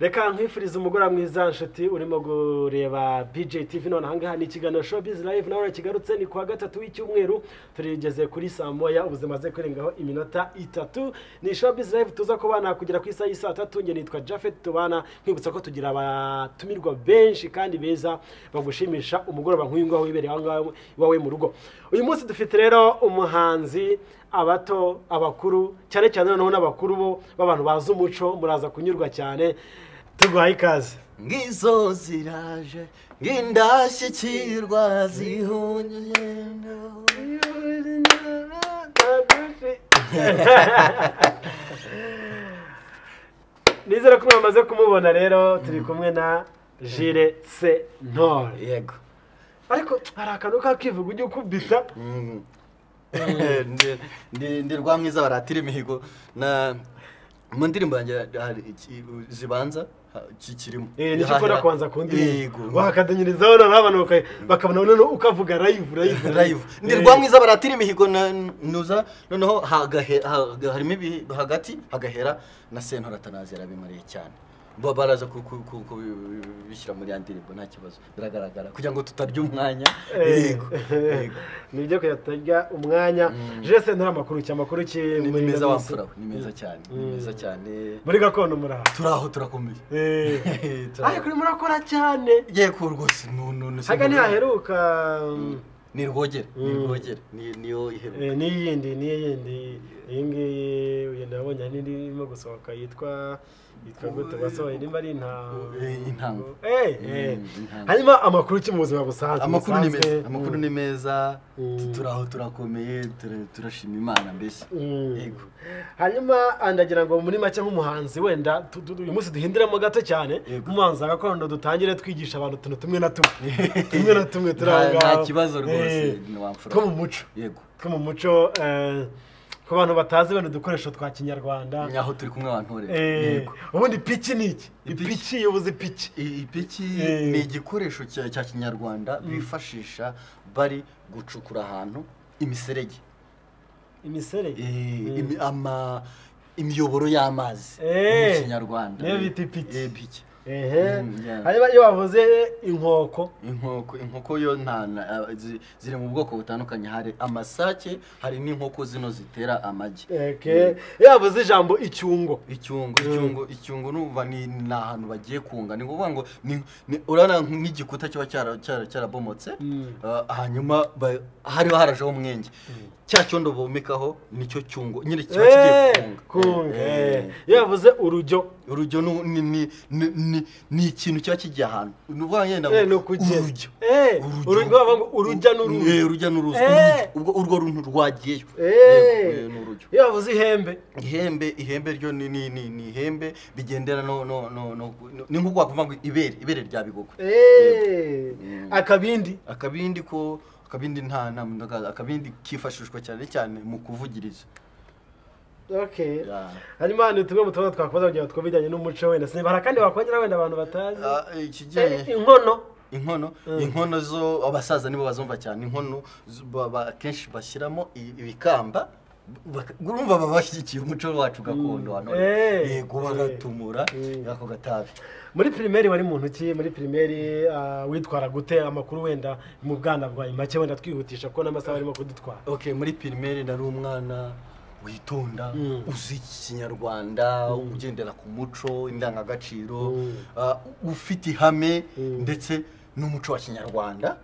Reka nkwifuriza umugoroba mwiza nshuti urimo kureba BJ TV. None ahangaha ni ikiganiro Showbiz Live, nawe kigarutse ni kuwa gatatu w'icyumweru, turigeze kuri saa moya ubu zimaze kurengaho iminota 3. Ni Showbiz Live tuza kubana kugera ku isaha y'isaa 3. Nge nitwa Japhet Tubana, nkwibutsa ko tugira abatumirwa benshi kandi beza bagushimisha umugoroba nk'uyu ngaho wibereye aho ngaho iwawe mu rugo. Uyu munsi dufite rero umuhanzi, abato, abakuru, cyane cyane noneho n'abakuru bo b'abantu bazi umuco, muraza kunyurwa cyane. Tuguhaye ikaze. Ngizo ziraje ngindashyikirwa zihunye. Nizere ko mwamaze kumubona rero, turi kumwe na Jules Sentore. Yego. Ariko hari akantu kakivuga ujye ukubita. Ndi Rwamwiza baratira imihigo na mu ndirimbo yanjye zibanza kikirimo. Nicyo ukora kwanza ku ndirimbo wakadanyirizaho noneho abantu bakabona noneho ukavuga live live live. Ndi Rwamwiza baratira imihigo nuza noneho harimo hagati hagahera na Sentore Atanazi yarabimariye cyane. Baraza kubishyira muri ya ndirimbo nta kibazo, biragaragara kugira ngo tutarya umwanya. Yego nibyo kugira tutarya umwanya. Jules Sentore, amakuru ki? Amakuru ki? Ni meza wamfura, ni meza cyane, ni meza cyane. Muri gakondo muraho? Turaho, turakomeye. Ariko urimo urakora cyane. Yego rwose, no haga ntihaheruka. Ni Rwogere, ni Rwogere, niyo iheruka. N'iyindi, n'iyindi iyi ngiyi ugenda wabonye n'indi irimo gusohoka yitwa gute basohoye, nimba ari intango. Hanyuma amakuru ki mu buzima busanzwe? Amakuru ni meza, amakuru ni meza, turaho turakomeye, turashima Imana mbese. Yego. Hanyuma ndagira ngo muri make nk'umuhanzi wenda uyu munsi duhindiramo gato cyane, nk'umuhanzi gakondo dutangire twigisha abantu utuntu tumwe na tumwe. Tumwe na tumwe turanga. Nta kibazo rwose, wamfura. Two mu muco. Yego. Two mu muco, ku bantu batazi bene udukoresho twa kinyarwanda. Nyaho turi kumwe wantore. Yego. Ubundi piki ni iki? Ipiki, ubuze ipiki. Ipiki ni igikoresho cya kinyarwanda bifashisha bari gucukura ahantu imiserege. Imiserege? Imiyoboro y'amazi mu kinyarwanda. Niyo bita ipiki. Ipiki. Hanyuma iyo bavuze inkoko, inkoko yo ziri mu bwoko butandukanye, hari amasake, hari n'inkoko zino zitera amagi. Iyo bavuze ijambo icyungo, icyungo numva ni ahantu bagiye kunga, ni ukuvuga ngo urabona nk'igikuta kiba cyarabomotse, hanyuma hariho harajeho umwenge, cya cyondo bomekaho nicyo cyungo nyine kiba kigiye kunga. Iyo bavuze urujyo, urujyo ni ikintu kiba kigiye ahantu, ni ukuvuga yenda urujyo, urujya n'uruza, urujya n'uruza, ubwo urwo runtu rwagiyeyo ni urujyo. Iyo bavuze ihembe, ihembe ryo ni ihembe bigendera no ni nko wakuvuga ngo ibere rya Bigogwe. Akabindi, akabindi ko akabindi nta akabindi kifashishwa cyane cyane mu kuvugiriza. Okay. Hanyuma ni tumwe mu tubazo twakubaza kugira ngo twumve n'umuco wenda. Sinba hari kandi wakongera wenda abantu batazi. Ikijyanye inkono. Inkono zo abasaza nibo bazumva cyane. Inkono akenshi bashyiramo ibikamba, urumva baba bashyigikiye umuco wacu gakondo hano. Yego, bagatumura ako gatabi. Muri primaire wari muntu ki? Muri primaire witwara gute? Amakuru wenda mu bwana bwawe make wenda twihutisha ko n'amasaha arimo kudutwara. Okay, muri primaire nari umwana witonda, uzi ikinyarwanda, ugendera ku muco, indangagaciro, ufite ihame ndetse n'umuco wa kinyarwanda.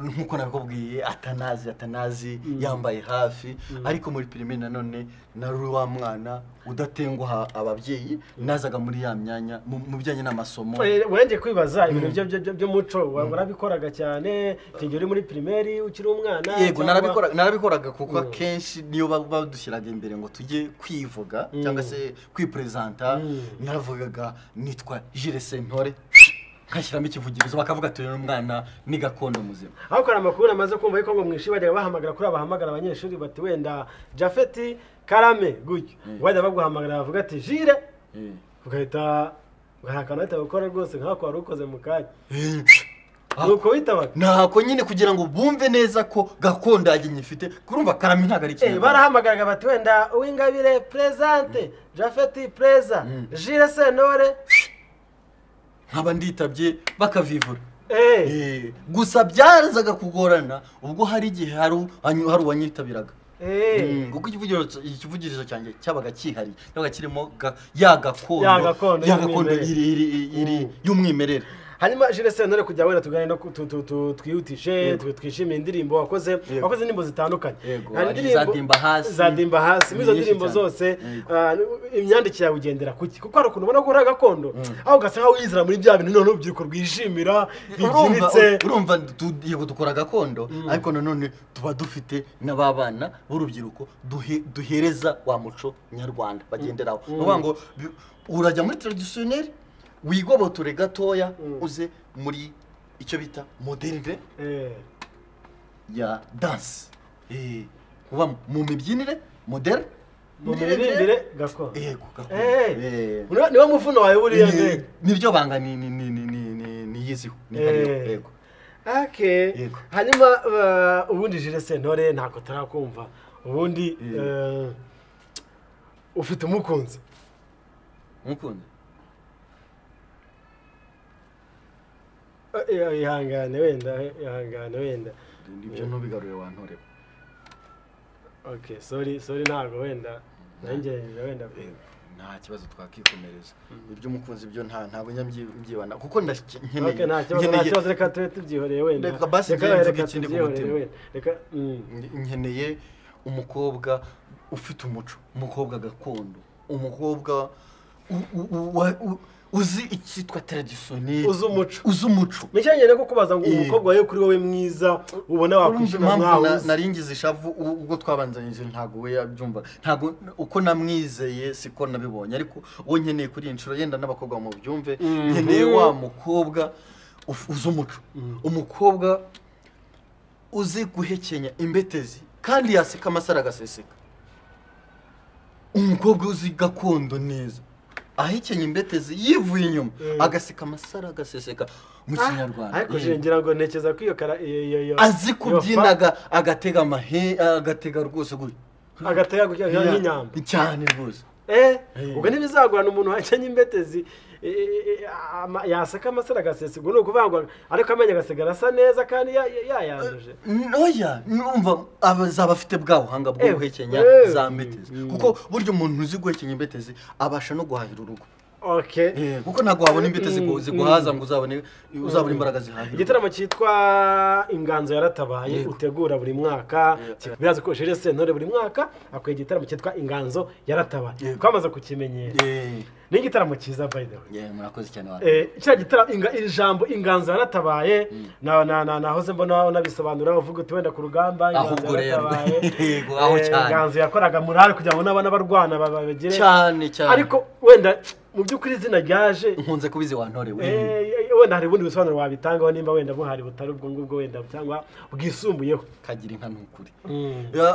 Nkuko nabikubwiye, Atanazi yambaye hafi, ariko muri primaire nanone nari wa mwana udatenguha ababyeyi, nazaga muri ya myanya mu bijyanye n'amasomo. Wenge kwibaza ibintu by'umuco warabikoraga cyane igihe uri muri primaire ukiri umwana? Yego, narabikoraga kuko akenshi niyo badushyiraga imbere ngo tujye kwivuga cyangwa se kwipresenta, naravugaga nitwa Jules Sentore, nkashyiramo ikivugirizo bakavuga ati uyu mwana ni gakondo muzima. Ariko hari amakuru namaze kumva yuko ngo mu ishuri bajyaga bahamagara kuri abahamagara abanyeshuri bati wenda Japhet Karame gutyo, wajya baguhamagara bavuga ati Jules, ugahita hari akantu bahita gukora rwose nk'ako wari ukoze mu kanya. Nuko witabaga Ntako nyine kugira ngo bumve neza ko gakondo yanjye nyifite, kurumva karame ntabwo ari ikinyarwanda. Barahamagaraga bati wenda Uwingabire Presente, Japhet Preza, Jules Sentore. Nkaba nditabye bakavivura. Gusa byazaga kugorana ubwo hari igihe hari uwanyitabiraga. Kuko ikivugirizo cyanjye cyabaga cyihariye, cyabaga kirimo ya gakondo iri y'umwimerere. Hanyuma Jules Sentore kujya wenda tuganire no twihutishe twishimiye indirimbo wakoze indirimbo zitandukanye. Hari zadimba hasi. Muri izo ndirimbo zose imyandikire yawe ugendera kuki? Kuko hari ukuntu ubona ko uri gakondo aho ugasa nkaho wizera muri bya bintu none urubyiruko rwishimira bibyinitse. Urumva yego dukora gakondo ariko nanone tuba dufite n'ababana b'urubyiruko duhereza wa muco nyarwanda bagenderaho. Uvuga ngo urajya muri traditionnel wigobotore gatoya uze muri icyo bita moderne ya dance. Kuba mu mibyinire moderne, mu miririmbire gakondo. Yego gakondo. Niwo muvuno wawe buriya mbega. Nibyo banga ni yiziho ni hariyo. Yego. Okay. Hanyuma ubundi Jules Sentore ntabwo tarakumva. Ubundi ufite umukunzi? Umukunzi? Ihangane wenda. Ibyo ntubigarure wantore. Okay, sorry ntabwo wenda nanjye wenda nta kibazo twakikomereza. Ibyo umukunzi byo ntabwo nyambyibana kuko nkeneye. Okay, nta kibazo reka tube tubyihoreye wenda. Reka basi mvuge ikindi ku mutima. Reka nkeneye umukobwa ufite umuco, umukobwa gakondo, umukobwa uzi icyitwa traditionnel, uzi umuco. Nicyo ko kubaza ngo umukobwa wawe kuri wowe mwiza ubona wakwishima nkawe. Naringize ishavu ubwo twabanzanyije ntago we yabyumva, ntago uko namwizeye siko nabibonye, ariko uwo nkeneye kuri inshuro yenda n'abakobwa mu byumve, nkeneye wa mukobwa uzi umuco, umukobwa uzi guhekenya imbetezi kandi yaseka amasara agaseseka, umukobwa uzi gakondo neza ahekenya imbetezi yivuye inyuma agaseka amasara agaseseka mu kinyarwanda. Ariko ngira ngo ntekeza ko iyo azi kubyinaga agatega amahe agatega rwose gutya agatega gutya nk'inyambo cyane rwose. Ubwo ntibizagorana umuntu wahekenya imbetezi yaseka amasara agaseseka, ubwo ni ukuvuga ngo ariko amenyo agasigara asa neza kandi yayanduje. Oya, numva azaba afite bwa buhanga bwo guhekenya za mbetezi, kuko burya umuntu uzi guhekenya imbetezi abasha no guhahira urugo. Okay. Kuko ntabwo wabona imbetezi ziguhaza ngo uzabone imbaraga zihahira. Igitaramo cyitwa Inganzo Yaratabaye utegura buri mwaka, birazi ko Jules Sentore buri mwaka akora igitaramo cyitwa Inganzo Yaratabaye. Twamaze kukimenyera. Ni igitaramo cyiza by the way. Murakoze cyane wa. Cya gitaramo ijambo Inganzo Yaratabaye na nahoze mbona nabisobanura uvuga uti wenda ku rugamba Inganzo Yaratabaye. Yego aho cyane. Inganzo yakoraga murari kugira ngo n'abana barwana babagere. Cyane cyane. Ariko wenda mu by'ukuri izina ryaje nkunze kubizi wantorewe. Wenda hari ubundi busobanuro wabitangaho nimba wenda buhari butari ubwo ngubwo wenda cyangwa bwisumbuyeho. Kagira inka nukuri.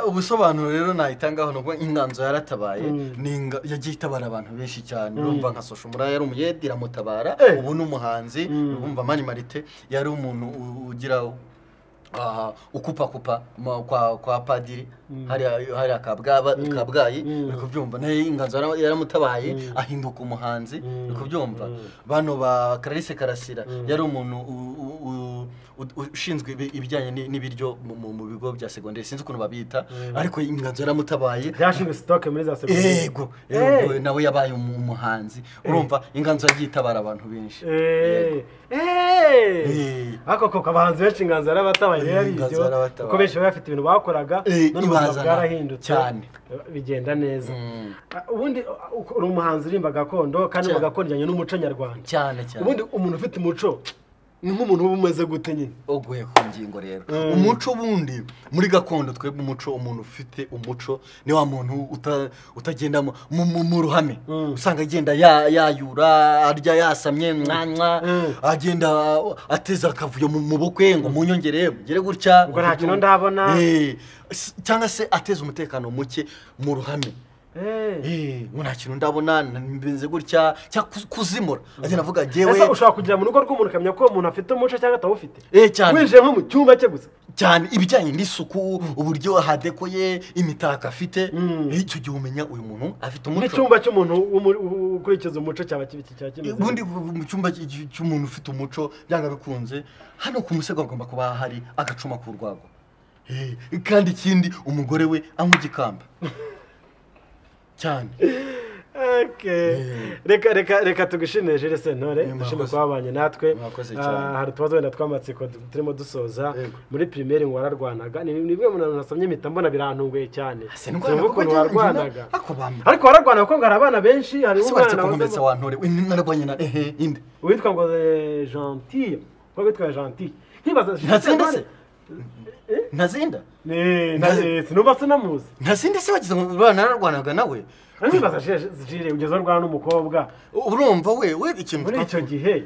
Ubusobanuro rero nayitangaho nuko Inganzo Yaratabaye ni yagiye itabara abantu benshi cyane. Urumva nka Social Mura yari umuyedi iramutabara, ubu ni umuhanzi. Urumva Mani Marite yari umuntu ugira ukupa kupa kwa padiri hari akabwayi uri kubyumva, naye Inganzo yaramutabaye ahinduka umuhanzi uri kubyumva. Bano ba Clarisse Karasira yari umuntu ushinzwe ibijyanye n'ibiryo mu bigo bya segonderi, sinzi ukuntu babita, ariko Inganzo yaramutabaye byashinzwe stock muri za segonderi. Yego nawe yabaye umuhanzi. Urumva Inganzo yagiye itabara abantu benshi. Ariko koko abahanzi benshi Inganzo yarabatabaye rero ibyo kuko benshi baba bafite ibintu bakoraga none ubuzima bwarahindutse cyane bigenda neza. Ubundi uri umuhanzi urimba gakondo kandi mu gakondo ijyanye n'umuco nyarwanda cyane cyane. Ubundi umuntu ufite umuco ni nk'umuntu uba umeze gute nyine? Oguye ku ngingo rero. Umuco bundi muri gakondo twebwe umuco, umuntu ufite umuco ni wa muntu utagenda mu ruhame, usanga agenda yayura arya yasamye mwanwa, agenda ateza akavuyo mu bukwe ngo munyongere mugere gutya ubwo nta kintu ndabona, cyangwa se ateza umutekano muke mu ruhame. Ngo nta kintu ndabona mbenze gutya cyangwa kuzimura agenda avuga njyewe. Ese ushobora kugira mu rugo rw'umuntu ukamenya ko umuntu afite umuco cyangwa atawufite? Cyane. Winjiye nko mu cyumba cye gusa cyane, ibijyanye n'isuku, uburyo hadekoye, imitako afite, icyo gihe umenya uyu muntu afite umuco. N'icyumba cy'umuntu ukurikiza umuco cyaba kimeze ubundi mu cyumba cy'umuntu ufite umuco byanga bikunze hano ku musego hagomba kuba hari agacuma k'urwagwa, kandi ikindi umugore we anywa igikamba cyane. Reka reka reka tugushimire Jules Sentore, dushimire kwabanye natwe. Hari utubazo wenda tw'amatsiko turimo dusoza. Muri primaire ngo wararwanaga, ni bimwe mu bintu nasomye mpita mbona birantunguye cyane. Sinumva ukuntu warwanaga, ariko wararwanaga kuko hari abana benshi. Hari umwana wantore narwanye na inde witwa ngo Gentil, ko witwa Gentil, nkibaza ntazinda se ntazinda sinumva sinamuzi ntazinda se wagize ngo nararwanaga nawe. Nkibaza Jire ugeze urwana n'umukobwa urumva we ikintu muri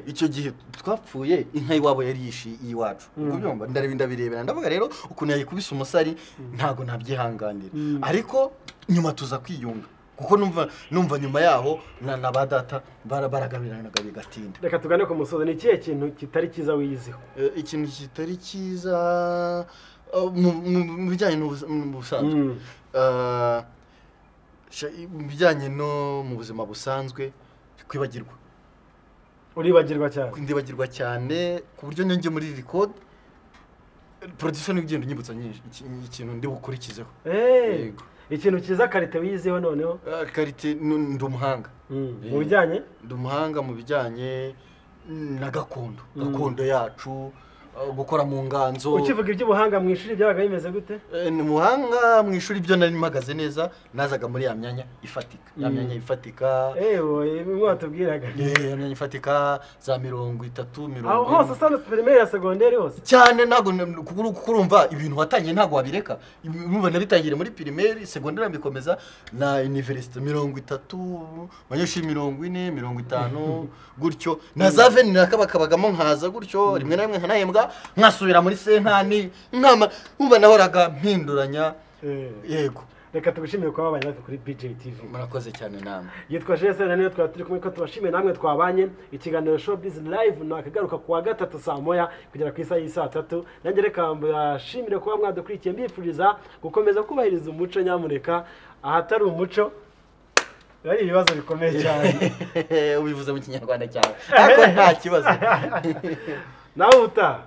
icyo gihe twapfuye inka iwabo yari yishe iwacu, ubyumva ndabirebera ndavuga rero ukuntu yayikubise umusari ntago nabyihanganira, ariko nyuma tuza kwiyunga kuko numva nyuma yaho na ba data baragabiranaga bigatinda. Reka tugane ku musozo. Ni ikihe kintu kitari cyiza wiyiziho? Ikintu kitari cyiza mu bijyanye n'ubusanzwe, mu bijyanye no mu buzima busanzwe, kwibagirwa. Uribagirwa cyane? Ndibagirwa cyane ku buryo njye muri record production igenda inyibutsa nyinshi ikintu ndi bukurikizeho. Yego. Ikintu cyiza karite wiyizeho noneho? Karite ndi umuhanga mu bijyanye, ndi umuhanga mu bijyanye na gakondo, gakondo yacu, gukora mu nganzo. Ukivuga iby'ubuhanga mu ishuri byabaga bimeze gute? Ni umuhanga mu ishuri byo nari mpagaze neza, nazaga muri ya myanya ifatika, ya myanya ifatika. Bimwe watubwiraga. Ya myanya ifatika za 30, 40. Aho hose usanga primaire ya secondaire hose. Cyane ntago kurumva ibintu watangiye ntago wabireka. Urumva nabitangire muri primaire, secondaire mbikomeza na university 30, abanyeshuri 40, 50 gutyo. Na za 20 nakabakabagamo nkaza gutyo, rimwe na rimwe nkanahembwa nkasubira muri sentani nkama umva nahoraga mpinduranya. Yego. Reka tugushimire kuba wabanye natwe kuri BJ TV. Murakoze cyane namwe. Yitwa Jules Sentore niyo twari turi kumwe, ko tubashimiye namwe twabanye. Ikiganiro Showbiz Live nakagaruka kuwa gatatu saa 1 kugera ku isaha y'isaa 3. Nanjye reka mbashimire kuba mwadukurikiye, mbifuriza gukomeza kubahiriza umuco, nyamuneka ahatari umuco ari ibibazo bikomeye cyane. Ubivuze mu Kinyarwanda cyane ariko nta kibazo. Nawe utaha.